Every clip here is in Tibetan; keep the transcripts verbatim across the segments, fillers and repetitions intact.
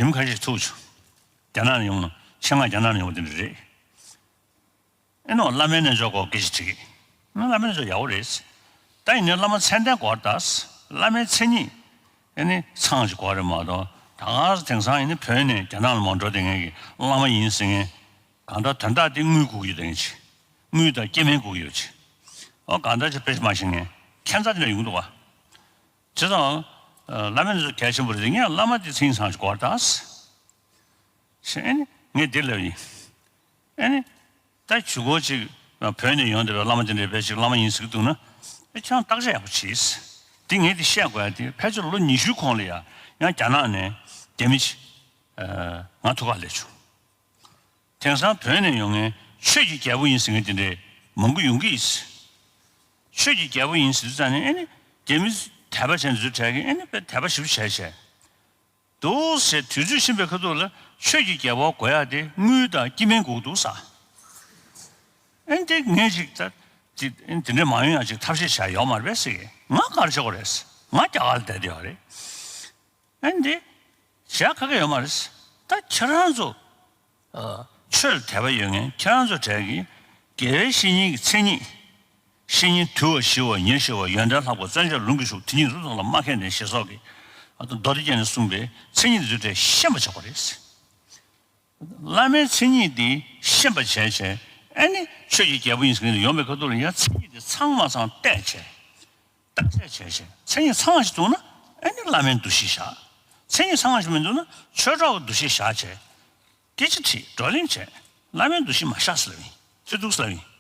དེ་མི་ཁ་ཤས་ཐུག་བྱུང་། རྒྱ་ནག་ནས་ཡོང་ནོ་ཆེད་མངགས་རྒྱ་ནག་ནས་ཡོང་བ་དེ་འདྲ་རེད། ཨེ་ནོ་བླ་མའི་རྣལ་འབྱོར་སྐོར་སྐད་ཆ་དྲིས། ཨ་བླ་མའི་རྣལ་འབྱོར་ཡག་པོ་རེད། ད་ཡིན་ནའི་བླ་མ་མཚན་ལྡན་དགོས་རེད་ད། བླ་མའི་མཚན་ཉིད་ཨེ་ནི་ཚང་ཞིག་དགོས་རེད་མ་གཏོགས། ད་ག་སེ་དེང་སང་ཡིན་ནའི་བོད་ནས་རྒྱ་ནག་ལ་མར་འགྲོ་བསྡད་མཁན་གྱི་བླ་མ་ཡིན་ཟེར་མཁན་གང་ལྟར་དོན་དག་དེ་དངུལ་དགོས་ཀྱི་ཡོད་དེ་ཅི། དངུལ་དང་སྐྱེ་དམན་དགོས་ཀྱི་ཡོད་ཅི། ཨོ་གང་ལྟར་ཅིག་དཔེ་མ་ཤེས་མཁན་ཁྱད་མཚར་དེ་འདྲ་ཡོང་གི་འདུག་བ། བྱས་ཙང་། ཨ་བླ་མའི་རྣལ་འབྱོར་གལ་ཆེན་པོ་རེད། ངས་བླ་མ་དེ་མཚན་ཉིད་ཚང་ཞིག་དགོས་རེད་ད། ཞེས་ཨེ་ནི་ངས་འདི་ལབ་ཡིན། ཨེ་ནི། ད་གཞུག་གུ་ཅིག་བོད་ནས་ཡོང་བསྡད་པའི་བླ་མ་དེ་འདྲས་དཔེ་ཅིག་བླ་མ་ཡིན་ཟེར་གྱི་འདུག་ན། ཨེ་ཁྱེད་རང་བརྟག་དཔྱད་ཡག་པོ་བྱེད། འདི་ངས་འདི་བཤད་དགོས་ཡ་དེ་ཕལ་ཆེར་ལོ་ཉི་ཤུའི་གོང་ལ་ཡ་ཡང་རྒྱ་ནག་ནས་རྒྱ་མི་ཅིག་ཨ་ང་ཐུག་ག་སླེབས་བྱུང་། དེང་སང་བོད་ནས་ཡོང་མཁན་ཆོས་ཀྱི་རྒྱལ་པོ་ཡིན་ཟེར་མཁན་དེ་འདྲས་མང་པོ་ཡོང་གི་ཡིན། ཆོས་ཀྱི་རྒྱལ་པོ་ཡིན་ཟེར་དུས་ཙང་ནས་ཨེ་ནི་རྒྱ་མི་དད་པ་བྱས་ནས་འཛུལ་བྲལ་གི་ཨེ་ནི་དཔེ་དད་པ་ཞེ་པོ་བྱས་བྱས། འདུག་ཟེར་དུས་ཚོད་ཕྱིན་པའི་ཁ་ཐུག་ལ་ཆོས་ཀྱི་རྒྱལ་པོ་དགོས་ཡ་དེ་དངུལ་དང་སྐྱེ་དམན་དགོས་འདུག་ས། ཨེ་འདི་ངས་ཅིག་ད་ཅིག་ཨེ་འདི་འདྲས་མ་ཡོང་ཡ་ཅིག་ཐབས་ཤེས་བྱ་ཡོད་མ་རེད་པས་ཟེར་གི། ང་ག་རེ་བྱེད་དགོས་རེད། ང་རྒྱ་གར་ལ་བསྡད་བསྡད་ཡོད་རེད། ཨེ་འདི་བྱ་ག་གེ་ཡོད་མ་རེད། ད་ཁྱེད་རང་ཚོ་ཨ་ཆོས་ལ་དད་པ་ཡོད་མཁན་ཁྱེད་རང་ཚོ་གྲས་ཀྱི་དགེ་བའི་བཤེས་གཉེན་གྱི་མཚན་ཉིད། བཤེས་གཉེན་དུལ་བ་ཞི་བ་ཉེར་ཞི་བ་ཡོན་ཏན་ལྷག་པ་བརྩོན་བཅས་ལུང་གིས་ཞུགས་དེ་ཉིད་རབ་ཏུ་བསྔགས་པ་མ་ཁེངས་ལྡན་ཞེས་སོགས་ཀྱི་ཨ་མདོ་སྡེ་རྒྱན་ནས་གསུངས་པའི་མཚན་ཉིད་འདི་ཚོ་གྲས་ཤེས་པར་བྱ་དགོས་རེད། བླ་མའི་མཚན་ཉིད་འདི་ཤེས་པར་བྱས་བྱས་ཨ་ནི་ཆོས་ཀྱི་རྒྱལ་པོ་ཡིན་ཟེར་མཁན་དེ་ཡོང་བའི་ཁ་ཐུག་ལ་ཡང་མཚན་ཉིད་དེ་ཚང་མ་ཚང་བལྟས་བྱས། བརྟག་དཔྱད་བྱས་བྱས་མཚན་ཉིད་ཚང་བ་ཞིག་འདུག་ན་ཨ་ནི་བླ་མའི་འདུ་ཤེས་བཞག་མཚན་ཉིད་ཚང་བ་ཞིག་མི་འདུག་ན་ཆོས་གྲོགས་ཀྱི་འདུ་ཤེས་བཞག་བྱས། སྐད་ཆ་དྲིས་བགྲོ་གླེང་བྱས། བླ་མའི་འདུ་ཤེས་མ་བཞག་ཟེར་ལབ་ཡིན། ཚུལ་འདུག་ཟེར་ལབ་ཡིན།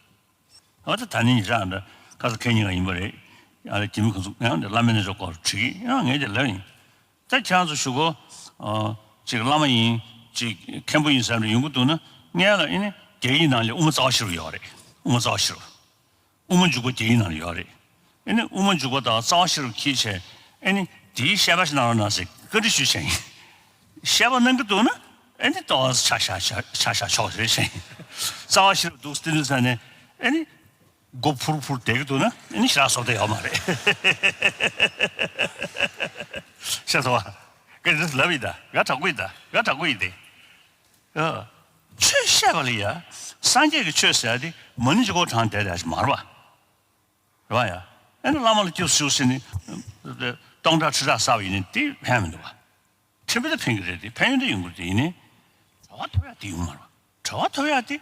འོ་ད་ད་ནི་ཉི་ཤར་འདྲ་ཁ་ས་ཁེ་ཉིན་ག་ཡིན་པ་རེད། ཡང་ལ་ཁྱིམ་མི་ཁོ་ཚོ་ཡང་འདྲ་བླ་མའི་རྣལ་འབྱོར་སྐོར་དྲིས་ཡང་ངས་དེ་ལབ་ཡིན། ད་ཁྱེད་རང་ཚོ་ཞུ་གོ་ཅིག་བླ་མ་ཡིན་ཅིག་མཁན་པོ་ཡིན་ཟེར་ནས་ཡོང་གི་འདུག་ན་ངས་ལ་ཨེ་ནི་རྒྱ་ཡིག་ནང་ལ་དབུ་མ་རྩ་བ་ཤེས་རབ་ཡོད་རེད། དབུ་མ་རྩ་བ་ཤེས་རབ། དབུ་མ་འཇུག་པ་རྒྱ་ཡིག་ནང་ལ་ཡོད་རེད། ཨེ་ནི་དབུ་མ་འཇུག་པ་དང་རྩ་བ་ཤེས་རབ་ཁྱེར་བྱས་ཨེ་ནི་དེའི་བཤད་པ་ཞིག་གནང་རོགས་གནང་ཟེར་བཀའ་འདྲི་ཞུས་བྱས་ཡིན། བཤད་པ་གནང་གི་འདུག་ན་ཨེ་ནི་ཏོག་ཙམ་ཆ་བཞག་ཆ་བཞག་ཆོག་ཟེར་བྱས་ཡིན། རྩ་བ་ཤེས་རབ་འདུག་སྟེ་འདུག་ས་ནས་ཨེ་ནི་མགོ་ཕུར་ཕུར་བསྡད་ཀྱི་འདུག་ན་ཨེ་ནི་ཞེ་དྲག་བཟོ་བསྡད་ཡོད་མ་རེད། ཤེས་སོང་བ། སྐད་འདི་ལབ་ཡིན་ད་ང་དྲང་པོ་ཡིན་ད་ང་དྲང་པོ་ཡིན་ཏེ། ཨ། ཆོས་བཤད་པ་ལ་ཡ། སངས་རྒྱས་ཀྱི་ཆོས་ཟེར་ཡ་དེ་མ་ཎི་གཅིག་པོ་བགྲངས་བསྡད་ཡ་ཞིག་མ་རེད་པ། རེད་པ་ཡ། ཨེ་ནི་བླ་མ་ལ་སྐྱབས་སུ་མཆིའོ་ཟེར་ནས། སྟོང་ཕྲག་ཁྲི་ཕྲག་བསགས་པ་ཡིན་ནའི་དེ་ཕན་མི་འདུག་པ། ཕན་པ་དེ་ཕན་གྱི་རེད་དེ་ཕན་ཡོན་དེ་ཡོང་གི་རེད་དེ་ཡིན་ནའི། གྲོལ་བ་ཐོབ་ཡ་དེ་ཡོང་མ་རེད་པ། གྲོལ་བ་ཐོབ་ཡ་དེ།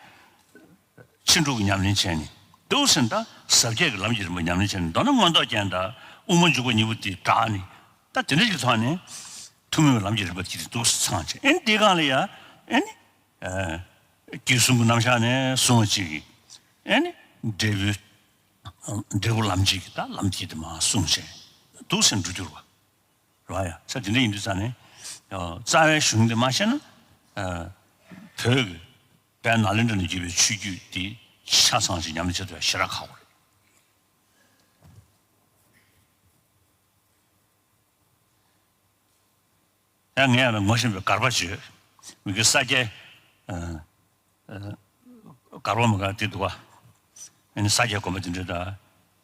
ཕྱིན་དྲུག་གི་ཉམས་ལེན་བྱས་ནས། འདུག་སེ་ད་ཟབ་རྒྱས་ཀྱི་ལམ་གྱི་རིམ་པ་ཉམས་ལེན་བྱས་ནས་མདོར་ན་མངོན་རྟོགས་རྒྱན་དང་དབུ་མ་འཇུག་པ་གཉིས་པོ་དེ་བསྒྲགས་ནས། ད་དེ་འདྲ་ཞིག་ཐོག་ནས། ཐུན་མོང་གི་ལམ་གྱི་རིམ་པ་དེ་འདུག་སེ་ཚང་བྱས་ཨེ་ནི་དེའི་སྒང་ལ་ཡ། ཨེ་ནི། ཨ། རྒྱུད་གསུམ་གྱི་རྣམ་གཞག་ནས་གསུངས་པ་གཅིག་གིས། ཨེ་ནི། འབྲས་བུ། འབྲས་བུ་ལམ་གཅིག་གི་ད་ལམ་དེ་དེ་མར་གསུངས་བྱས། འདུག་སེ་འགྲོ་རྒྱུ་རེད་པ། རེད་པ་ཡ། ས་དེ་འདྲ་ཡིན་དུས་ཙང་ནས། ཨ། རྩ་བའི་གཞུང་དེ་མ་ཤེས་ན། ཨ། བོད་ཀྱི་དཔལ་ནཱ་ལེནྡྲ་ནས་བརྒྱུད་པའི་ཆོས་བརྒྱུད་དེ་ཆ་ཚང་ཞིག་ཉམས་ལེན་བྱེད་ཐུབ་ཡ་ཞེ་དྲག་ཁག་པོ་རེད། ཡང་ངས་ཡང་ངོ་ཤེས་པའི་དགག་པ་བརྗོད། མི་གི་ས་སྐྱའི། ཨ། ཨ། དགག་པ་མི་དགག་དེ་འདུག་པ། ཨ་ནི་ས་སྐྱའི་དགོན་པ་དེ་འདྲ་དང་།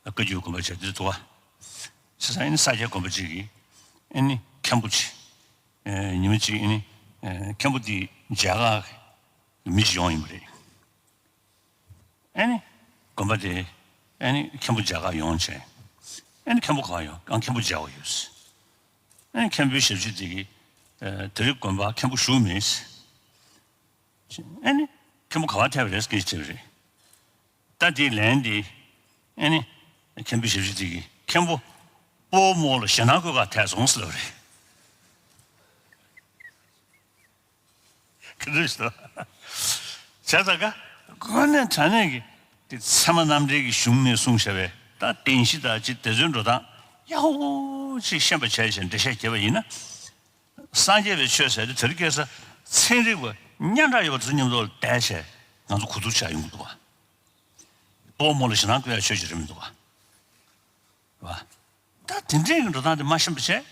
བཀའ་བརྒྱུད་དགོན་པ་བྱས་དེ་འདུག་པ། བྱས་ཙང་ཨ་ནི་ས་སྐྱའི་དགོན་པ་གཅིག་གིས། ཨ་ནི་མཁན་པོ་གཅིག་ཨ། ཉི་མ་གཅིག་ཨ་ནི། ཨ། མཁན་པོ་དེ་མཇལ་ཁ་གི་མི་ཞིག་ཡོང་ཡིན་པ་རེད། ཨ་ནི། དགོན་པ་དེ། ཨ་ནི་མཁན་པོ་མཇལ་ཁ་ཡོང་བྱས། ཨ་ནི་མཁན་པོ་ག་པར་ཡོད། ཨ། མཁན་པོ་མཇལ་བ་ཡོད། ཨ་ནི་མཁན་པོའི་ཞབས་ཕྱི་དེ་གིས། ཨ། དེ་རིང་དགོན་པ་མཁན་པོ་བཞུགས་མེད། ཨ་ནི། མཁན་པོ་ག་པར་ཐལ་བ་རེད་ཟེར་དྲིས་པ་རེད། ད་དེའི་ལན་དེ། ཨ་ནི། མཁན་པོའི་ཞབས་ཕྱི་དེ་གིས་མཁན་པོ། སྤོ་བོ་རྨོ་ལགས་ཞེད་སྣང་སྐུལ་ག་ཐལ་སོང་ཟེར་ལབ་པ་རེད། ག་འདྲ་ཞིག་དང་། བྱས་ཙང་ཀ། དངོས་གནས་དྲང་གནས་ཀྱི་དེ་ཚད་མ་རྣམ་འགྲེལ་གྱི་གཞུང་ནས་གསུངས་བཞག་པའི་ད་བདེན་བཞི་དང་ཅིག་དེ་ཚོའི་འགྲོ་སྟངས་ཡག་པོ་ཅིག་ཤེས་པ་བྱས་ཤིང་འགྲེལ་བཤད་བརྒྱབ་པ་ཡིན་ན། སངས་རྒྱས་པའི་ཆོས་ཟེར་དེ་དེ་རིང་ཁ་སང་ཚན་རིག་པ་སྙན་གྲགས་ཡོད་པ་ཚོ་མཉམ་དུ་བསྡད་བྱས་ང་ཚོ་གོ་བསྡུར་བྱ་ཡོང་གི་འདུག་པ། སྤོ་བོ་རྨོ་ལ་ཞེད་སྣང་སྐུལ་ཡ་ཆོས་ཅིག་རེད་མི་འདུག་པ། རེད་པ། ད་དེ་འདྲའི་གི་འགྲོ་སྟངས་དེ་མ་ཤེས་པ་བྱས།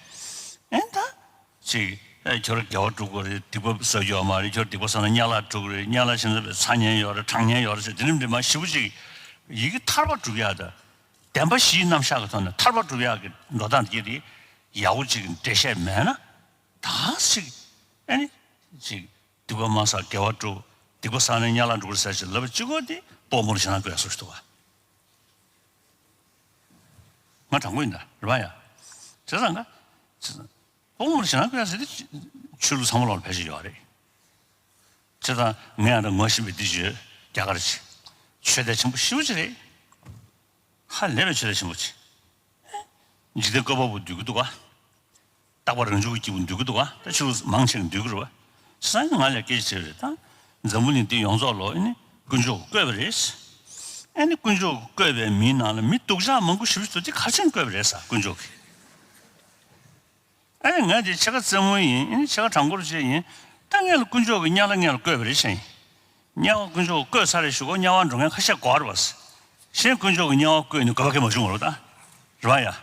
ཨེ་ད། ཅིག་ཨེ་ཁྱོད་རང་དགེ་བ་སྒྲུབ་དགོས་རེད། སྡིག་པ་བཟོ་རྒྱུ་ཡོད་མ་རེད། ཁྱོད་རང་སྡིག་པ་བཟོས་ན་དམྱལ་བ་འགྲོ་གི་རེད། དམྱལ་བ་ཕྱིན་ཚར་བའི་ཚ་དམྱལ་ཡོད་རེད། གྲང་དམྱལ་ཡོད་རེད་ཟེར་དེ་འདྲ་མི་འདྲ་མ་ཞེ་པོ་ཅིག་ཡི་གེ་ཐར་པ་སྒྲུབ་ཡག་དང་། བདེན་པ་བཞིའི་རྣམ་གཞག་གི་ཐོག་ནས་ཐར་པ་སྒྲུབ་ཡག་གི་འགྲོ་སྟངས་དེ་དེ་ཡག་པོ་ཅིག་འགྲེལ་བཤད་མེད་ན། ད་ཅིག་ཨ་ནི། ཅིག་སྡིག་པ་མ་བསགས་དགེ་བ་སྒྲུབ། སྡིག་པ་བསགས་ནས་དམྱལ་བར་འགྲོ་གི་རེད་ཟེར་ཅིག་ལབ་པ་གཅིག་པོ་དེ་སྤོ་བོ་མོ་ལ་ཞེ་སྡང་སྐུལ་ཡག་བཟོ་ཞིག་འདུག་ག་ང་དྲང་པོ་ཡིན་ད་རེད་པ་ཡ། བྱས་ཙང་ང་། སྤོ་བོ་མོ་ལ་ཞེ་སྡང་སྐུལ་ཡག་ཟེར་དེ་ཆོས་ལུགས་ཚང་མ་ལོག་ལ་ཕལ་ཆེར་ཡོད་རེད། བྱས་ཙང་ངས་ཡང་ད་ངོ་ཤེས་པའི་འདི་བརྗོད་རྒྱ་གར་ཆེ། ཆོས་དད་ཆེན་པོ་ཞེ་པོ་ཅིག་རེད། ཧ་ལས་པའི་ཆོས་དད་ཆེན་པོ་ཆེ། འཇིག་རྟེན་བཀོད་པ་པོ་འདུལ་གྱི་འདུག་ག་རྟག་པ་རང་བྱུང་གི་སྐྱེས་བུ་འདུལ་གྱི་འདུག་ག་ད་ཆོས་ལུགས་མང་ཆེ་གིས་འདུལ་གྱི་རེད་པ། བྱས་ཙང་ང་ལ་སྐད་ཆ་དྲིས་པ་རེད་ད། འཛམ་བུ་གླིང་འདི་ཡོངས་རྫོགས་ལོ་ཨ་ནི་དཀོན་མཆོག་གིས་བཀོད་པ་རེད། ཨ་ནི་དཀོན་མཆོག་གིས་བཀོད་པའི་མིའི་ནང་ལ་མི་སྡུག་ཅག་མང་པོ་ཞེ་པོ་ཅིག་འདུག་དེ་ག་རེ་བྱས་ནས་བཀོད་པ་རེད་ཟེར་དཀོན་མཆོག་གིས། ཨ་ནི་ང་དེ་ཕྱེད་ཀ་རྩེད་མོ་ཡིན། ཨ་ནི་ཕྱེད་ཀ་དྲང་པོར་བྱས་ཡིན། ད་ངས་ལ་དཀོན་མཆོག་གིས་དམྱལ་བ་ངས་ལ་བཀོད་པ་རེད་བྱས་ཡིན། དམྱལ་བ་དཀོན་མཆོག་གིས་བཀོད་ཚར་རེད་ཞུ་གོ། དམྱལ་བ་འགྲོ་མཁན་ཁ་ཤས་གོ་བ་རེད་པ། གཞན་དཀོན་མཆོག་གིས་དམྱལ་བ་བཀོད་ནས་དགོས་པ་གང་ཡང་མ་བྱུང་བ་རེད་པ་ད། རེད་པ་ཡ།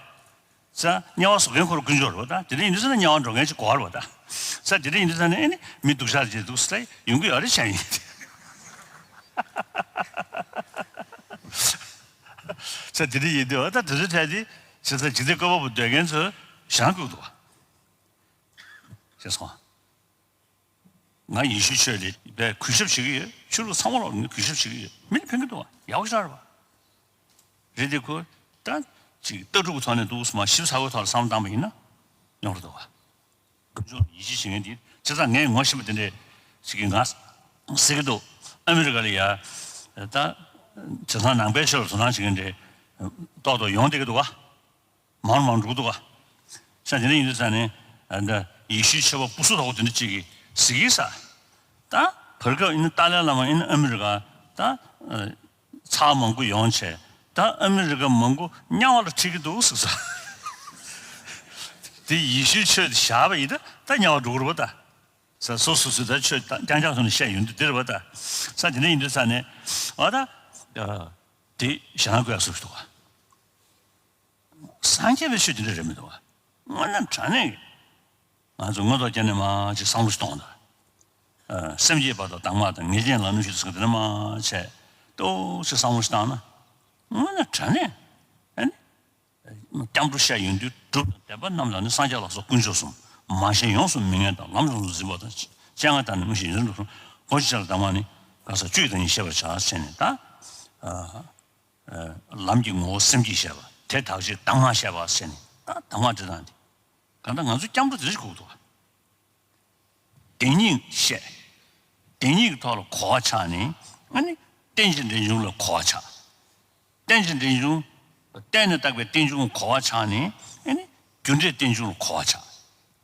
ཙང་དམྱལ་བ་བཟོ་མཁན་ཁོ་རང་དཀོན་མཆོག་རེད་པ་ད། དེ་འདྲ་ཡིན་དུས་ཙང་ན་དམྱལ་བ་འགྲོ་མཁན་ཅིག་གོ་བ་རེད་པ་ད། ཙང་དེ་འདྲ་ཡིན་དུས་ཙང་ནས་ཨ་ནི་མི་སྡུག་ཅག་ཅིག་འདུག་ཟེར་ཡོང་གི་ཡོད་རེད་བྱས་ཡིན། ཙང་དེ་འདྲ་ཡིན་དུས་ད་དེ་ཚོའི་གྲས་དེ་བྱས་ཙང་འཇིག་རྟེན་བཀོད་པ་པོ་འདོད་མཁན་ཚོས་ཞེ་སྡང་སྐུལ་གྱི་འདུག་པ། ཤེས་སོང་། ང་ཡེ་ཤུའི་ཆོས་ལ་དཔེ་གུས་ཞབས་བྱེད་ཀྱི་ཡོད། ཆོས་ལུགས་ཚང་མ་ལ་ངས་གུས་ཞབས་བྱེད་ཀྱི་ཡོད། མི་ལ་ཕན་གྱི་འདུག་པ། ཡག་པོ་ཞེ་དྲག་རེད་པ། རེད་དེ་ཁོ་ད་ཅིག་ལྟ་གྲུབ་ཀྱི་ཐོག་ནས་འདུག་སེ་མ་ཞིབ་ཚགས་པོའི་ཐོག་ལ་བསམ་བློ་བཏང་པ་ཡིན་ན་ཉོག་རེད་འདུག་པ། གུས་ཞབས་ཡིད་ཆེས་བྱེད་མཁན་དེ་བྱས་ཙང་ངས་ངོ་ཤེས་པ་དེ་འདྲས་ཞིག་གིས་ང་ཟེར་གྱི་འདུག་ཨ་མི་རི་ཀ་ལ་ཡ་ད་བྱས་ཙང་ནང་པའི་ཆོས་ལ་དོ་སྣང་བྱེད་མཁན་དེ་ཏོག་ཏོག་ཡོང་བསྡད་ཀྱི་འདུག་པ། མང་རུ་མང་རུ་འགྲོ་གི་འདུག་ག་ས་དེ་འདྲ་ཡིན་དུས་ཙང་ནས་ཨ་འདྲ་ཡེ་ཤུའི་ཆོས་པ་སྤུ་སུ་དོག་པོ་དེ་འདྲ་ཅིག་གིས་ཟེར་གྱི་ས། ད་བར་སྐབས་ཡིན་ན་ཏཱ་ལའི་བླ་མ་ཡིན་ན་ཨ་མི་རི་ཀ་ད་ཨ་ཚར་མང་པོ་ཡོང་བྱས་ད་ཨ་མི་རི་ཀ་མང་པོ་དམྱལ་བ་ལ་ཁྲིད་ཀྱི་འདུག་ཟེར་ས། དེ་ཡེ་ཤུའི་ཆོས་དེ་བཞག་པ་ཡིན་ད་ད་དམྱལ་བ་འགྲོ་གི་རེད་པ་ད། ས་སོ་སོ་སོས་ད་ཆོས་ད་རྐྱང་རྐྱང་སོང་ནས་བཤད་ཡོང་དུས་དེ་རེད་པ་ད། ས་དེ་འདྲ་ཡིན་དུས་ཙང་ནས་ཨ་ད་ཨ་དེ་ཞེ་སྡང་སྐུལ་ཡག་བཟོ་གི་འདུག་ག་སངས་རྒྱས་པའི་ཆོས་དེ་འདྲ་རེད་མི་འདུག་ག་དངོས་གནས་དྲང་གནས་ང་ཚོ་དངོས་ཐོག་བསྐྱལ་ནས་མར་ཅིག་བསམ་བློ་ཞིག་གཏོང་དང་། ཨ་སེམས་བསྐྱེད་བར་དོ་གདམས་ངག་དང་ངེས་ཅན་ལམ་རིམ་ཞུ་ཚུལ་དེ་འདྲ་མར་བྱས་ཏོག་ཙམ་བསམ་བློ་ཞིག་བཏང་ན་དངོས་གནས་དྲང་གནས་ཨ་ནི་སྐྱབས་འགྲོ་བཤད་ཡོང་དུས་གྲུབ་དང་བདེན་པ་རྣམས་ལ་ནི་སངས་རྒྱས་ལ་སོགས་དཀོན་མཆོག་གསུམ། མ་ཞེན་ཡོངས་སུ་མི་ངལ་དང་ལམ་ཡོངས་སུ་འཛིན་པ་དང་སྤྱན་སྔར་བལྟ་ནས་མངོན་ཤེས་ཡོངས་སུ་གསུངས། གོ་ཆ་ལ་གདམས་ངག་ནི་ག་ས་བཅུ་ཡི་བདག་ཉིད་ཤེས་པར་བྱ་ཟེར་ནས་ད། ལམ་གྱི་ངོ་བོ་སེམས་ཀྱིས་ཤེས་པ་དེ་དག་ཕྱིར་གདམས་ངག་བཤད་པ་ཟེར་ནས་ད་གདམས་ངག་འདི་དང་འདི། གང་ལྟར་ང་ཚོ་སྐྱབས་འགྲོ་འདི་ཞིག་དགོས་འདུག་བདེན་གཉིས་བཤད། བདེན་གཉིས་ཀྱི་ཐོག་ལ་གོ་བ་ཆགས་ནས་ཨ་ནི་རྟེན་ཅིང་འབྲེལ་འབྱུང་ལ་གོ་བ་ཆགས། རྟེན་ཅིང་འབྲེལ་འབྱུང་། བརྟེན་ནས་བཏགས་པའི་རྟེན་འབྱུང་གོ་བ་ཆགས་ནས་ཨ་ནི་རྒྱུ་འབྲས་རྟེན་འབྱུང་ལ་གོ་བ་ཆགས།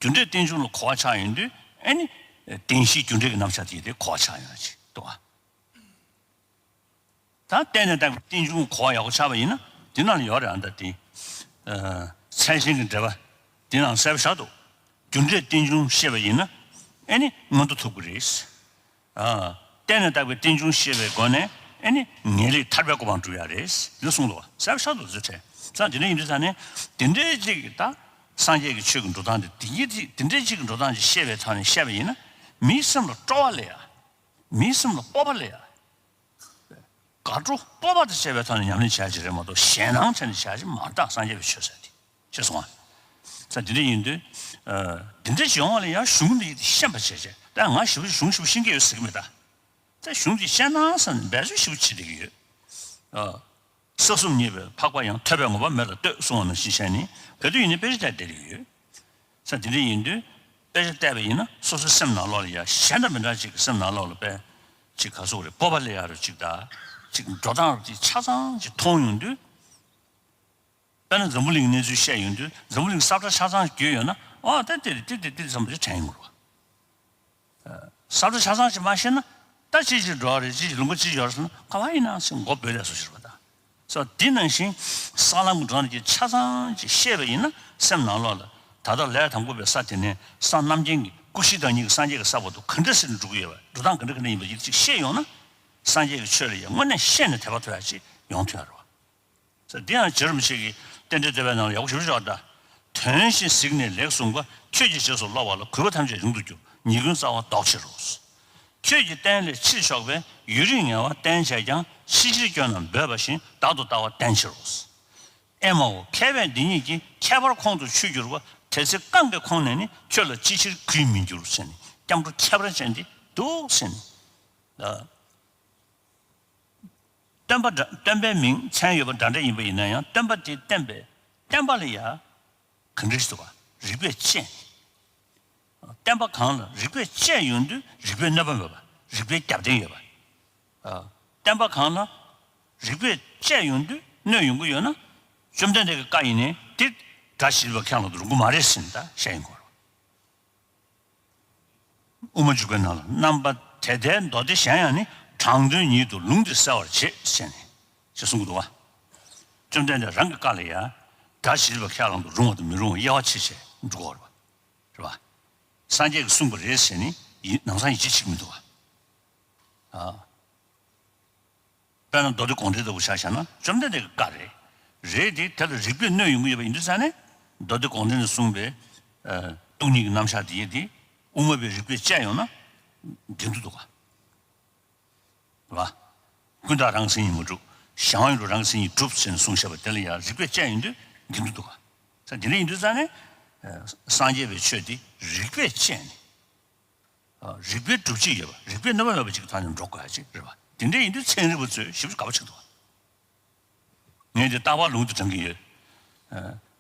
རྒྱུ་འབྲས་རྟེན་འབྱུང་ལ་གོ་བ་ཆགས་ཡོང་དུས་ཨ་ནི་བདེན་བཞིའི་རྒྱུ་འབྲས་ཀྱི་རྣམ་གཞག་དེ་དེ་གོ་བ་ཆགས་ཡོང་ཡག་ཅིག་འདུག་ག་ད་བརྟེན་ནས་བཏགས་པའི་རྟེན་འབྱུང་གོ་བ་ཡག་པོ་ཆགས་པ་ཡིན་ན་དེ་ནང་ལ་ཡོད་རེད་ཨ་ད་དེ། ཨ་མཚན་གཞན་གྱི་འབྲེལ་བ་དེ་ནང་གསལ་པོ་བཞག་འདུག་རྒྱུ་འབྲས་རྟེན་འབྱུང་ཤེས་པ་ཡིན་ན་ཨ་ནི་མངོན་མཐོ་ཐོབ་ཀྱི་རེད། ཨ་བརྟེན་ནས་བཏགས་པའི་རྟེན་འབྱུང་ཤེས་པའི་སྒོ་ནས་ཨ་ནི་ངེས་ལེགས་ཐར་པའི་གོ་འཕང་འགྲུབ་ཡག་རེད་འདི་གསུངས་འདུག་བ། གསལ་པོ་ཆགས་འདུག་ཟེར་བྱས་ཙང་དེ་འདྲ་ཡིན་དུས་ཙང་ནས་དེ་འདྲའི་ཅིག་གི་ད་སངས་རྒྱས་ཀྱི་ཆོས་ཀྱི་འགྲོ་སྟངས་དེ་དེ་ཉིད་དེ་དེ་འདྲའི་ཅིག་གི་འགྲོ་སྟངས་ཅིག་ཤེས་པའི་ཐོག་ནས་བཤད་པ་ཡིན་ན་མིའི་སེམས་ལ་སྤྲོ་བ་སླེབས་ཡག་མིའི་སེམས་ལ་སྤོབས་པ་སླེབས་ཡག་དགའ་སྤྲོ་སྤོབས་པ་དང་བཅས་པའི་ཐོག་ནས་ཉམས་ལེན་བྱ་ཡག་ཅིག་རེད་མ་གཏོགས་ཞེད་སྣང་བྱས་ནས་བྱ་ཡག་ཅིག་མ་རེད་ད། སངས་རྒྱས་པའི་ཆོས་ཟེར་དེ། ཤེས་སོང་ང་། ས་དེ་འདྲ་ཡིན་དུས། ཨ་དེ་འདྲ་ཞིག་ཡོང་བ་ལ་ཡང་གཞུང་འདི་ཡིས་ཤེས་པ་བྱས་བྱས་ད་ང་ཞེ་པོ་གཞུང་ཞེ་པོ་ཤེས་ཀྱི་ཡོད་ཟེར་གྱི་མེད་ད། ད་གཞུང་འདི་ཤེས་ན་བསམ་ནས་འབད་རྩོལ་ཞེ་པོ་བྱེད་བསྡད་ཀྱི་ཡོད། ཨ་ས་གསུམ་རྙེད་པའི་འཕགས་པ་ཡང་ཐོས་པས་ངོ་བ་མེད་ལ་ལྟོས་གསུང་བ་ནང་བཞིན་བྱས་ནས་ག་དུས་ཡིན་ནའི་དཔེ་ཆ་བལྟས་བསྡད་ཀྱི་ཡོད། ས་དེ་འདྲ་ཡིན་དུས་དཔེ་ཆ་བལྟས་པ་ཡིན་ན་སོ་སོའི་སེམས་ནང་ལོགས་ལ་ཡང་གཞན་དང་མི་འདྲ་ཅིག་གི་སེམས་ནང་ལོགས་ལ་དཔེ་ཅིག་ག་ཚོད་རེད་སྤོབས་པ་སླེབས་ཡག་རེད་ཅིག་ད་ཅིག་འགྲོ་སྟངས་ཅིག་ཆ་ཚང་ཅིག་མཐོང་ཡོང་དུས། དཔེར་ན་འཛམ་བུ་གླིང་གནས་ཚུལ་བཤད་ཡོང་དུས་འཛམ་བུ་གླིང་ས་བཀྲ་ཆ་ཚང་བརྒྱུད་ཡོད་ན་ཨོ་ད་དེ་རེད་དེ་དེ་དེ་བསམ་པ་ཅིག་དྲན་ཡོང་གི་རེད་བ། ས་བཀྲ་ཆ་ཚང་ཅིག་མ་ཤེས་ན་ད་ཅི་ཅིག་འགྲོ་བ་རེད་ཅི་ཅིག་ལུང་པ་ཅི་ཡོད་རེད་ཟེར་ན་ག་བ་ཡིན་ན་ཟེར་མགོ་འབོད་ལས་སོ་ཞིག་རེད་བ་ད། སོ་འདི་ནང་བཞིན་ས་ལམ་གྱི་འགྲོ་སྟངས་ཀྱི་ཆ་ཚང་ཅིག་ཤེས་པ་ཡིན་ན་སེམས་ནང་ལོགས་ལ་ད་ལྟ་ལས་དང་པོ་པའི་ས་དེ་ནས་ས་རྣམ་མཁྱེན་གྱི་སྐུ་བཞི་བདག་ཉིད་ཀྱི་སངས་རྒྱས་ཀྱི་ས་བར་དུ་ག་འདྲ་ཟེར་ནས་འགྲོ་གི་ཡོད་པ་འགྲོ་སྟངས་ག་འདྲ་ག་འདྲ་ཡིན་པ་ཅིག་ཤེས་ཡོང་ན་སངས་རྒྱས་ཀྱི་ཆོས་ལ་ཡང་དངོས་གནས་ཤེས་ནས་དད་པ་ཐོབ་ཡག་ཅིག་ཡོང་ཐུབ་ཡག་རེད་བ། ས་འདི་ཡང་རྗེ་རིན་པོ་ཆེ་གིས་རྟེན་འབྲེལ་བསྟོད་པའི་ནང་ལ་ཡག་པོ་ཞེ་པོ་ཅིག་བཀོད་ད། དོན་བཞིན་གཟིགས་ནས་ལེགས་གསུངས་པ། ཁྱོད་ཀྱི་རྗེས་སུ་སློབ་པ་ལ། གུས་པ་ཐམས་ཅད་ཡོངས་སུ་གྱུར། ཉེས་ཀུན་རྩ་བ་ཟློག་ཕྱིར་རོ། ཁྱོད་ཀྱི་བསྟན་ལས་ཕྱིར་ཕྱོགས་པས། ཡུན་རིང་ངལ་བ་བསྟེན་བྱས་ཀྱང་། ཕྱི་ཕྱིར་སྐྱོན་རྣམས་འབོད་པ་བཞིན། བདག་ཏུ་ལྟ་བ་བསྟེན་ཕྱིར་རོ། ཨེ་མའོ། མཁས་པས་འདི་ཉིད་ཀྱི། ཁྱད་པར་ཁོང་དུ་ཆུད་གྱུར་པ། དེ་ཚེ་གང་གི་ཁོང་ནས་ནི། ཁྱོད་ལ་ཅི་ཕྱིར་གུས་མི་འགྱུར་ཟེར་ནས་ སྐྱབས་འགྲོ་ཁྱད་པར་ཅན་དེ་འདུག་ཟེར་ནས། སྟོན་པ་འདྲ། སྟོན་པའི་མིང་མཚན་ཡོད་པ་འདྲ་འདྲ་ཡིན་པ་ཡིན་ན་ཡང་སྟོན་པ་དེ་བསྟན་པའི་བསྟན་པ་ལ་ཡང་ག་འདྲ་ཞིག་འདུག་ག་རིགས་པས་དཔྱད་ནས། བསྟན་པ་གང་ལ་རིགས་པས་དཔྱད་ཡོང་དུས་རིགས་པའི་གནོད་པ་མེད་པ། རིགས་པའི་རྒྱབ་རྟེན་ཡོད་པ། བསྟན་པ་གང་ལ་རིགས་པས་དཔྱད་ཡོང་དུས་གནོད་ཡོང་གི་ཡོད་ན། བཅོམ་ལྡན་འདས་ཀྱི་བཀའ་ཡིན་ནའི་དེ་དགྲ་བྱེད་པ་ཁས་བླངས་དུ་རུང་གི་མ་རེད་ཟེར་ནས་ད་བཤད་ཡོང་གི་ཡོད་རེད། དབུ་མ་འཇུག་པའི་ནང་ལ། རྣམ་པ་དེ་ལྟའི་མདོ་སྡེ་གཞན་ཡང་ནི། དྲང་དོན་ཉིད་དུ་ལུང་འདིས་གསལ་བར་བྱེད་ཅེས་ནས་ཅེས་གསུངས་ཀྱི་འདུག་བ། བཅོམ་ལྡན་འདས་རང་གི་བཀའ་ལ་ཡང་དགྲ་བྱེད་པ་ཁས་བླངས་དུ་རུང་བ་དང་མི་རུང་བ་དབྱེ་བ་ཕྱེ་བྱས་འགྲོ་དགོས་རེད་བ། རེད་བ། སངས་རྒྱས་ཀྱིས་གསུངས་པ་རེད་ཟེར་ནས་ཡིན་ནམ་སང་ཡིད་ཆེས་བྱེད་ཀྱི་མི་འདུག་བ། ཨ། དཔེར་ན་མདོ་སྡེ་དགོངས་འགྲེལ་ལྟ་བུ་ཆ་བཞག་ན་བཅོམ་ལྡན་འདས་ཀྱི་བཀའ་རེད། རེད་དེ་དེ་ལ་རིགས་པས་གནོད་ཡོང་གི་ཡོད་པ་ཡིན་དུས་ཙང་ནས་མདོ་སྡེ་དགོངས་འགྲེལ་ནས་གསུངས་པའི་ཨ་སྟོང་ཉིད་ཀྱི་རྣམ་གཞག་དེ་ཡིན་དེ་དབུ་མ་པས་རིགས་པས་དཔྱད་ཡོང་ན་བདེན་དུ་འདུག་ག་རེད་བ། ཀུན་བརྟགས་རང་གི་མཚན་ཉིད་མ་གྲུབ། གཞན་དབང་ཡོད་རུང་རང་གི་མཚན་ཉིད་གྲུབ་ཅེས་གསུངས་བཞག་པ་དེ་ལ་ཡང་རིགས་པས་དཔྱད་ཡོང་དུས་བདེན་དུ་འདུག་ག་ས་དེ་འདྲ་ཡིན་དུས་ཙང་ནས་ཨ་སངས་རྒྱས་པའི་ཆོས་དེ་རིགས་པས་དཔྱད་ནས། རིགས་པའི་སྒྲུབ་བྱེད་ཡོད་པ། རིགས་པའི་གནོད་པ་མེད་པ་ཅིག་གི་ཐོག་ནས་འགྲོ་དགོས་ཡ་ཅིག་རེད་བ། དེ་འདྲ་ཡིན་དུས་ཚན་རིག་པ་ཚོས་ཞིབ་ཞིབ་དགའ་པོ་ཆགས་འདུག་ངས་འདི་རྟག་པར་ལུང་དུ་དྲངས་ཀྱི་ཡོད།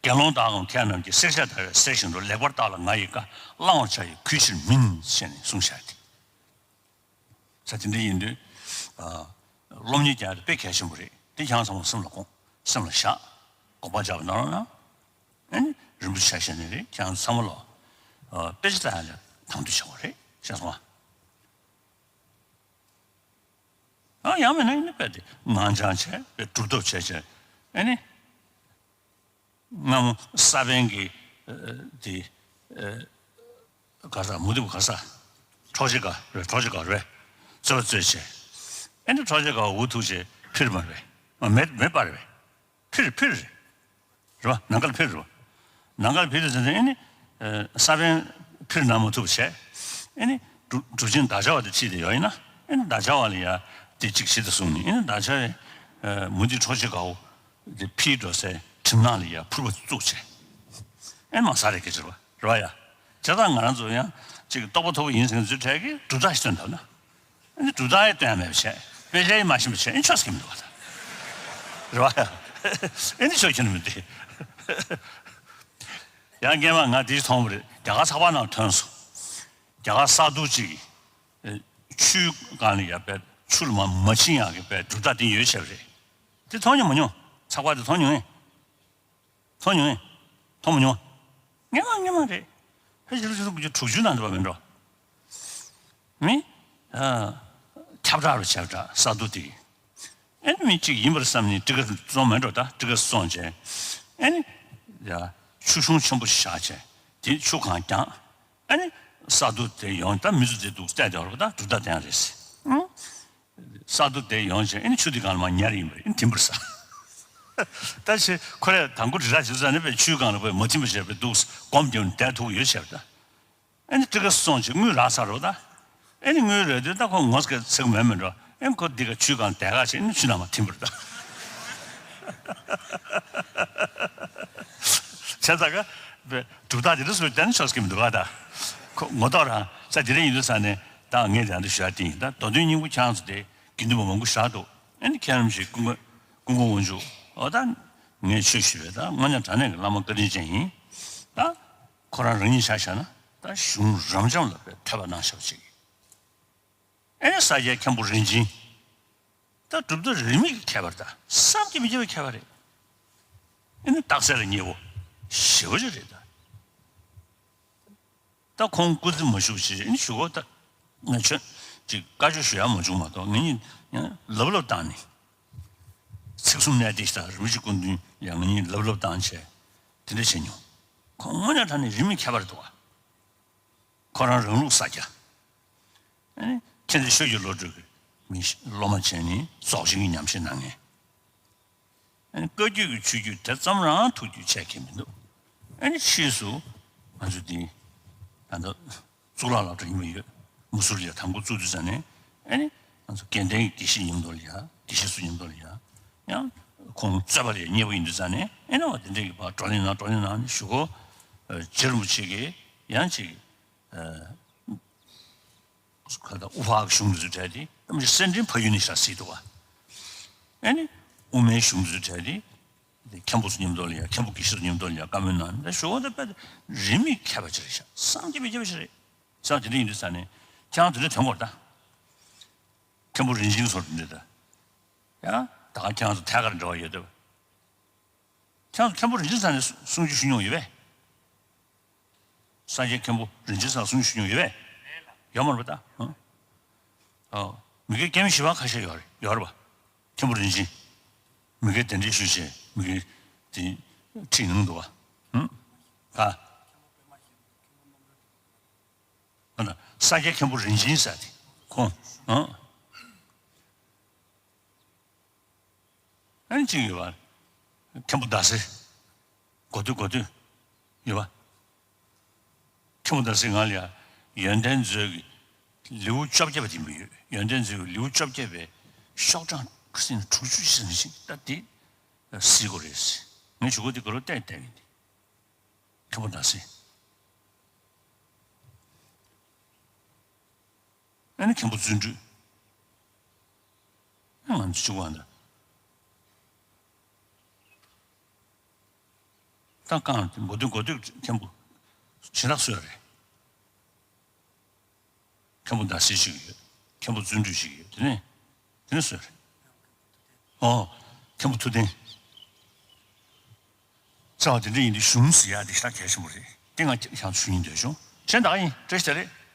དགེ་སློང་དག་གམ་མཁས་རྣམས་ཀྱིས། བསྲེག་བཅད་ད་རེས་བསྲེག་བཞིན་དུ། ལེགས་པར་བརྟགས་ལ་ང་ཡི་བཀའ། བླང་བར་བྱ་ཡི་གུས་ཕྱིར་མིན། ཞེས་ནས་གསུངས་བཞག་སྟེ། ས་དེ་འདྲ་ཡིན་དུས། སློབ་གཉེར་རྒྱག་ཡ་དེ་དཔེ་གལ་ཆེན་པོ་རེད། དེ་ཁྱེད་རང་ཚང་མ་སེམས་ལ་དགོངས། སེམས་ལ་བཞག་དགོངས་པ་འཇགས་པ་གནང་རོགས་གནང་། ཨ་ནི་རིན་པོ་ཆེ་ཆ་བཞག་ནི་རེད། ཁྱེད་རང་ཚང་མ་ལོ། དཔེ་ཆ་ལྟ་ཡ་ལ་དང་དུ་བྱེད་དགོས་རེད། ཤེས་སོང་ཨ། ཨ་ཡང་མིན་ན་ཡིན་ན་དཔེ་དེ་ངང་བྱང་བྱས་དཔེ་གྲུབ་ཐོབ་བྱས་བྱས་ཨ་ནི། སྔ་མོ་ས་པཎ་གྱི་དེ་ག་ས་མུ་སྟེགས་པ་ག་ས། འཕྲོག་བྱེད་ག་རེད། འཕྲོག་བྱེད་ག་རེད། རྩོད་པ་རྩོད་བྱས། ཨ་ནི་འཕྲོག་བྱེད་ག་འུ་ཐུག་བྱས་ཕིར་མ་རེད། མ་མེད་མེད་པ་རེད། ཕིར་ཕིར་རེད། རེད་བ། ནམ་མཁར་ཕིར་རེད་བ། ནམ་མཁར་ཕིར་དུས་ཙམ་ཨ་ནི། ས་པཎ་ཕིར་ན་མ་ཐུབ་བྱས། ཨ་ནི་གྲུབ་གྲུབ་ཆེན་བདག་ཅག་པ་དེ་ཁྲིད་དེ་ཡོང་ཡིན་ན། ཨ་ནི་བདག་ཅག་པ་ལ་ཡ་དེ་གཅིག་བྱེད་དུ་སོང་ནས་ཨ་ནི་བདག་ཅག་པས་མུ་སྟེགས་འཕྲོག་བྱེད་ག་འུ་དེ་ཕིར་འགྲོ་སའི་གྲིབ་ནག་ལ་ཡ་ཕུར་པ་བཙུགས་བྱས། ཨ་ནི་མ་ས་རེ་གེ་ཅིག་རེད་བ། རེད་བ་ཡ། བྱས་ཙང་ང་རང་ཚོ་ཡང་ཅིག་རྟོགས་པ་མཐོ་པོ་ཡིན་ཟེར་མཁན་ཚོའི་གྲས་ཀྱིས་གྲུབ་རྟགས་ཤིག་སྟོན་ཐུབ་ན། ཨ་ནི་གྲུབ་རྟགས་ཡང་སྟོན་ཡ་མེད་པ་བྱས། དཔེ་ཆ་ཡང་མ་ཤེས་པ་བྱས། ཨ་ནི་ཆོས་ཤེས་མི་འདུག་བ་ད། རེད་བ་ཡ། ཨ་ནི་ཆོས་ཤེས་མི་འདུག་ཡང་སྔན་མ་ང་དེ་མཐོང་བ་རེད། རྒྱ་གར་ཚགས་པར་ནང་ཐོན་སོང་། རྒྱ་གར་ས་རྡོ་གཅིག་གིས་ཆུའི་སྒང་ལ་ཡ་པའི་ཆུ་ལ་མ་མ་ཕྱིན་ཡག་གི་པའི་གྲུབ་རྟགས་དེ་ཡོད་བྱས་པ་རེད། དེ་མཐོང་མྱོང་མ་མྱོང་། ཚགས་པར་དེ་མཐོང་མྱོང་ངས། མཐོང་མྱོང་ངས། མཐོང་མ་མྱོང་། སྔན་མ་སྔན་མ་རེད། ཕལ་ཆེར་ཆུ་ཚོད་དགུ་བཅུ་དྲུག་ཅུ་ནང་འདྲ་བ་མིན་འགྲོ། མི། ཨ། ཁྱབ་བསྒྲགས་རུ་ཁྱབ་བསྒྲགས་ས་རྡོ་དེ། ཨ་ནི་མི་གཅིག་ཡིན་པར་བསམ་ནས་ཊི་ཀ་བཙོང་མེད་འགྲོ། ད་ཊི་ཀ་བཙོང་བྱས། ཨ་ནི། ཡ། ཆུ་གཞུང་ཆེན་པོ་ཞིག་བཞག་བྱས། དེ་ཆུ་གང་བརྒྱངས། ཨ་ནི། ས་རྡོ་དེ་ཡོང་ད་མི་ཚོ་དེ་འདུག་བལྟས་བསྡད་པ་རེད། ད་གྲུབ་རྟགས་དེ་ཡང་རེད་ཟེར། ཨང་། ས་རྡོ་དེ་ཡོང་བྱས་ཨ་ནི་ཆུ་དེ་སྒང་ལ་མར་ཉར་ཡིན་པ་རེད། ཨ་ནི་ཐིམ་པར་ས། ད་ཆེ་ཁོ་རས་དང་པོ་དྲིལ་བསྒྲགས་བྱེད་ས་ནི་པའི་ཆུའི་སྒང་ལ་པའི་མ་ཐིམ་པ་བྱས་པའི་འདུག་སྒོམ་རྒྱབ་ནས་བསྡད་ཐུབ་ཡོད་བྱས་པ་ད། ཨ་ནི་ཊི་ཀ་བཙོང་བྱས་དངུལ་རག་ཚར་རེད་པ་ད། ཨ་ནི་དངུལ་རག་དུས་ད་ཁོ་ངོ་ཚ་གི་ཚིག་མེད་མི་འགྲོ། ཨ་ནི་ཁོ་འདི་ག་ཆུའི་སྒང་བསྡད་ག་བྱས་ཨ་ནི་ཆུ་ནང་མར་ཐིམ་པ་རེད་ད། བྱས་ཙང་ག་པའི་གྲུབ་རྟགས་དེ་འདྲ་སུ་བསྟན་ཆོག་གི་མི་འདུག་ག་ད། ཁོ་ངོ་ཐོག་རང་ས་དེ་རིང་ཡིན་དུས་ས་ནས་ད་ངས་དེ་འདྲ་ཞུ་ཡ་དེ་ཡིན། ད་མདོ་དོན་སྙིང་པོ་ཁྱེད་རང་ཚོ་དེ་དགེ་འདུན་པ་མང་པོ་བཞག་འདུག་ཨ་ནི་ཁྱེད་རྣམས་ཀྱི་ཀུན་དགའ་ཀུན་དགའ་དབང་ཕྱུག་ཨོ་ད་ངས་ཆོས་ཞུས་པས་ད་དངོས་གནས་དྲང་གནས་ཀྱི་བླ་མ་བཀའ་དྲིན་ཅན་ཡིན། ད་ཁོ་རང་རང་ཉིད་ཆ་བཞག་ན་ད་གཞུང་རབ་འབྱམས་ལ་དཔེ་ཐོས་པ་གནང་བཞག་པ་ཅིག་ཨེ་ནི་ས་སྐྱའི་མཁན་པོ་རིན་ཆེན། ད་གྲུབ་མཐའ་རིས་མེད་ཀྱི་ཁྱད་པར་དང་བསམ་གྱིས་མི་ཁྱབ་པའི་ཁྱད་པར་རེད། ཨེ་ནི་རྟགས་གསལ་ལ་མཉེས་པོ་ཞེ་པོ་ཅིག་རེད་ད། ད་ཁོང་སྐུ་ཚེ་མ་བཞུགས་ཞེས་ཨེ་ནི་ཞུ་གོ་ད། ང་ཆོས་ཅིག་བཀའ་ཆོས་ཞུ་ཡ་མ་བྱུང་མ་གཏོགས་ངེད་གཉིས་ཡང་ལབ་ལབ་བཏང་ནས། ཚིག་གསུམ་གནད་བརྡེགས་དང་རིན་པོ་ཆེ་སྐུ་མདུན་ཡང་ངེད་གཉིས་ལབ་ལབ་བཏང་བྱས་དེ་འདྲ་བྱས་མྱོང་། ཁོང་དངོས་གནས་དྲང་གནས་རིས་མེད་ཁྱད་པར་འདུག་ག་ཁོ་རང་རང་ལུགས་ས་སྐྱ། ཨ་ནི་མཁྱེན་བརྩེ་ཆོས་ཀྱི་བློ་གྲོས་ཀྱི་མི་སློབ་མ་བྱས་ནས་རྫོགས་ཆེན་གྱི་ཉམས་བཞེས་གནང་མཁན། ཨ་ནི་བཀའ་བརྒྱུད་ཀྱི་ཆོས་བརྒྱུད་དེ་ཙམ་རང་ཐུགས་རྒྱུས་ཆེ་གི་མི་འདུག་ཨ་ནི་ཕྱིས་སུ་ང་ཚོ་འདི་ད་ལྟ་གཙུག་ལག་སློབ་གྲྭ་ཡིན་པ་ཡོད། མུ་སུར་ལ་དང་པོ་བཙུགས་དུས་ཙམ་ནས་ཨ་ནི་ང་ཚོ་དགེ་ལྡན་གྱི་དགེ་བཤེས་མཉམ་དུ་ལ་ཡ་དགེ་བཤེས་ཚོ་མཉམ་དུ་ལ་ཡ་ཡང་ཁོང་རྩོད་པ་ལ་མཉེས་པོ་ཡིན་དུས་ཙམ་ནས་ཨ་ནི་འོ་དེ་འདྲ་གི་བར་བགྲོ་གླེང་གནང་བགྲོ་གླེང་གནང་ནས་ཞུ་གོ་རྗེ་རིན་པོ་ཆེ་གིས་ཡང་ཅིག་ཨ། ཁ་ད་དབུ་ཕར་གཞུང་འདི་ཚོའི་གྲས་དེ་ཨེམ་ཆི་སེ་འབྲིང་ཕ་ཡུལ་ནས་ཤ་སྲིད་འདུག་བ། ཨེ་ནི་དབུ་མའི་གཞུང་འདི་ཚོའི་གྲས་དེ་མཁན་པོ་ཚོ་མཉམ་དུ་ལ་ཡ་མཁན་པོ་དགེ་བཤེས་ཚོ་མཉམ་དུ་ལ་ཡ་བཀའ་མོལ་གནང་ད་ཞོ་བོ་ད་དཔེ་རིན་མེད་མཁས་པ་ཅིག་རེད་ཤག་བསམ་གྱིས་མི་ཁྱབ་པ་ཅིག་རེད། ས་དེ་འདྲ་ཡིན་དུས་ས་ནས་ཁྱེད་རང་དེ་འདྲ་ཐོན་དགོས་རེད་ད། མཁན་པོ་རིན་ཆེན་ཚོར་འདི་ད། ཡ། ད་ག་ཁྱེད་རང་ཚོ་ཐད་ཀར་འབྲེལ་བ་ཡོད་དོ། ཁྱེད་རང་ཚོ་མཁན་པོ་རིན་ཆེན་ཚང་ནས་གསུང་ཆོས་ཞུ་མྱོང་ཡོད་པས། ས་སྐྱའི་མཁན་པོ་རིན་ཆེན་ཚང་གསུང་ཆོས་ཞུ་མྱོང་ཡོད་པས། ཡོད་མ་རེད་པ་ད། ཨ། མི་དགེ་སྐྱ་མི་ཞི་བ་ཁ་ཤས་ཡོད་རེད་ཡོད་རེད་པ། མཁན་པོ་རིན་ཆེན། མི་དགེ་གདན་འདྲེན་ཞུས་བྱས་མི་དགེ་དེ་ཁྲིད་གནང་འདུག་པ། ཧུམ། ག་ཨ་ན་ས་སྐྱའི་མཁན་པོ་རིན་ཆེན་ཟེར་དེ་ཁོང་། ཨ། ཨ་ནི་གཅིག་ཡོད་པ། མཁན་པོ་ཟླ་ཟེར། གོ་ཐོས་གོ་ཐོས། ཡོད་པ། མཁན་པོ་ཟླ་ཟེར་ང་ལ་ཡ་ཡོན་ཏན་མཛོད་ཀྱི་ལེའུ་བཅོ་བརྒྱད་པ་དེ་མི་ཡོད། ཡོན་ཏན་མཛོད་ཀྱི་ལེའུ་བཅོ་བརྒྱད་པའི་ཤོག་གྲངས་ཁ་སང་དྲུག་ཅུ་ཞིག་ནས་ད་དེ་གཟིགས་དགོས་རེད། ངས་ཞུ་གོ་དེ་ག་རུ་བལྟས་བལྟས་ཡིན་ཏེ། མཁན་པོ་ཟླ་ཟེར། ཨ་ནི་མཁན་པོ་བརྩོན་འགྲུས། ཨ་ང་ཚོ་གཅིག་པ་འདྲ། ད་གང་མགོ་སྟོད་མགོ་སྟོད་མཁན་པོ་ཇེ་ལགས་སུ་ཡོད་རེད། མཁན་པོ་ཟླ་ཟེར་ཞིག་ཡོད། མཁན་པོ་བརྩོན་འགྲུས་ཞིག་ཡོད། དེ་ནས་དེ་ནས་སུ་ཡོད་རེད། ཨོ། མཁན་པོ་ཐུབ་བསྟན། རྩ་བ་དེ་འདྲ་ཡིན་དུས་གཞུང་ཟེར་ཡག་དེ་ཤ་གལ་ཆེན་པོ་རེད། དེ་ང་ཁྱེད་ཚོ་ཞུ་སྙིང་འདོད་བྱུང་། གཞན་ད་ག་ཡིན། བཀྲ་ཤིས་བདེ་ལེགས།